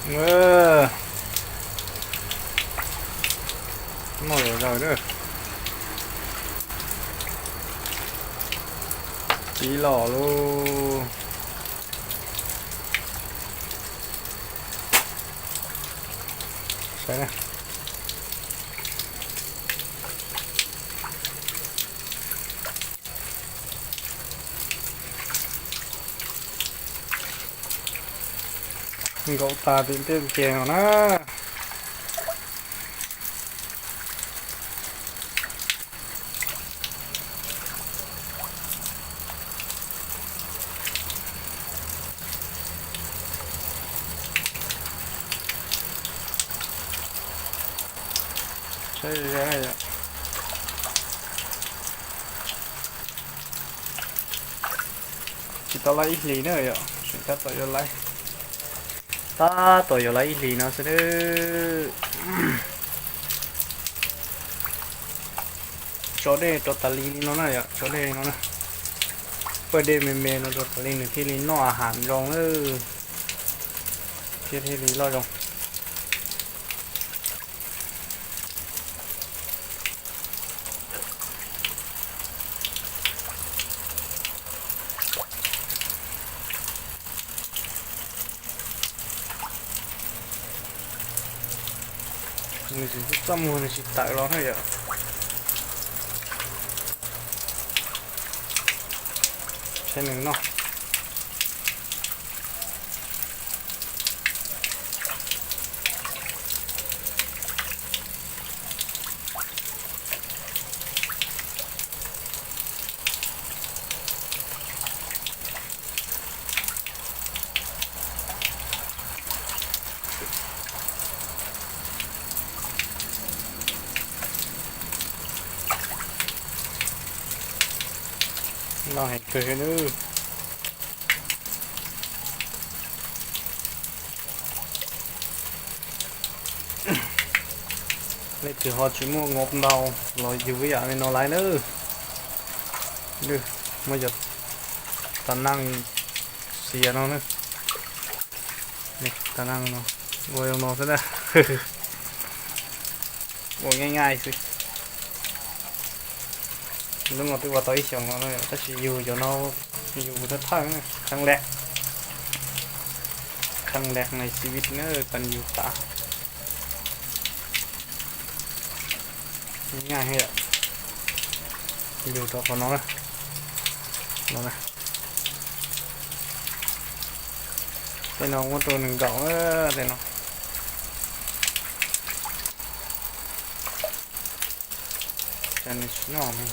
Noj zom zaws na. Tiv los lauj. Saib na. Nkaum tas tim tej ces no na. Saib ze, tsis tau laib ib hlis na yom, tseem tab tom yuav laib, tab tom yuav laib ib hlis no xwb. Tso dej rau tas li li no na yom, tso dej li no na. Paj dej me me no rau tas li nws thiaj li noj a has zoo lawm, thiaj thiaj li loj zoo. Nws tsis txaj muag nws tsis tawm los na yom. Saib nws noj. Noj heev kawg nawb. Leej twg ho tsis muaj ngop ntau los yug ib yam li no laiv nawb. Muaj yog tas neej xiav no na. Tas neej no ua zoo no xwb na. Ua nyaj nyaj xwb. Lub no twb ua tau ib xyoos no tab sis yug cov no, yug thawj thawj, kheev lees, kheev lees ngày xưa na, pas yug tas. Nyaj heev, yug rau qhov no na. No na. Tej no muab rau nws nkaum, tej no. Cas nws tsis noj ne?